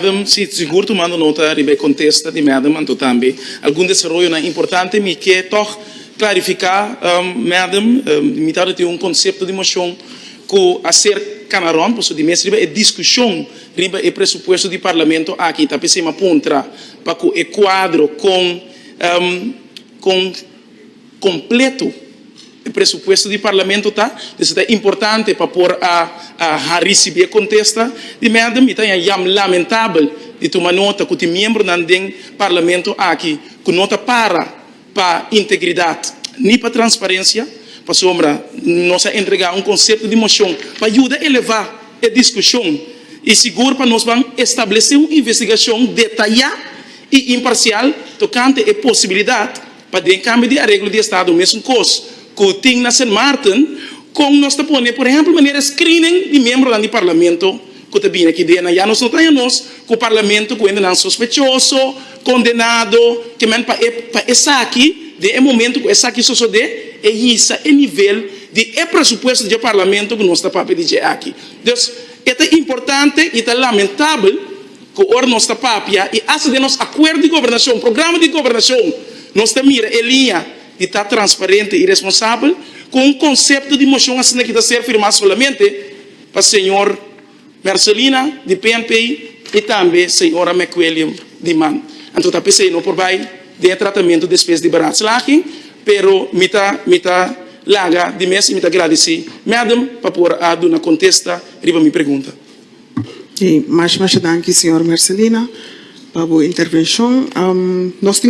Madam, si, sigur tumando nota riba e contesta di Madam, anto tambe algun desaroyonan importante, mi ke tog clarifica, Madam, mi tabata tin un concepto di mocion cu a ser cana rond, pasobra di mes riba e discusion riba e presupuesto di Parlamento aki ta p'esei mi a puntra pa cu e cuadro con con completo e presupuesto di Parlamento ta, dus e ta importante pa por a a ricibi e contesta di Madam. Mi ta haña yam lamentabel di tuma nota cu tin miembronan den Parlamento aki cu no ta para pa integridad ni pa transparencia, pasobra nos a entrega un concepto di mocion pa yuda eleva e discusion y sigur pa nos ban establece un investigacion detaya y imparcial tocante e posibilidad pa den cambio di areglo di estado mesun cos cu tin na Sint Maarten, con nos ta pone por ehempel manera screening di miembronan di Parlamento cu ta bini aki den. Ya nos no ta haña nos cu Parlamento cu hendenan sospechoso, condenado, ke men pa e pa esaki den e momento cu esaki sosode e hisa e nivel di e presupuesto dje Parlamento cu nos ta papia di dje aki. Dus e ta importante y ta lamentabel Ku ora nos ta papia i asta den nos akuerdo di gobernashon, programa di gobernashon, nos ta mira e liña di ta transparente i responsabel, ku un konsepto di moshon asina ki ta ser firmá solamente pa señor Mercelina di PNP i tambe señora McWilliam di man. Anto ta p'esei no por bai den e tratamentu despues di beraadslaging, pero mi ta mi ta laga di mes i mi ta gradisí Madam pa por a duna kontesta riba mi pregunta. Masha masha danki señor Mercelina pa bo intervencion. Nos tin.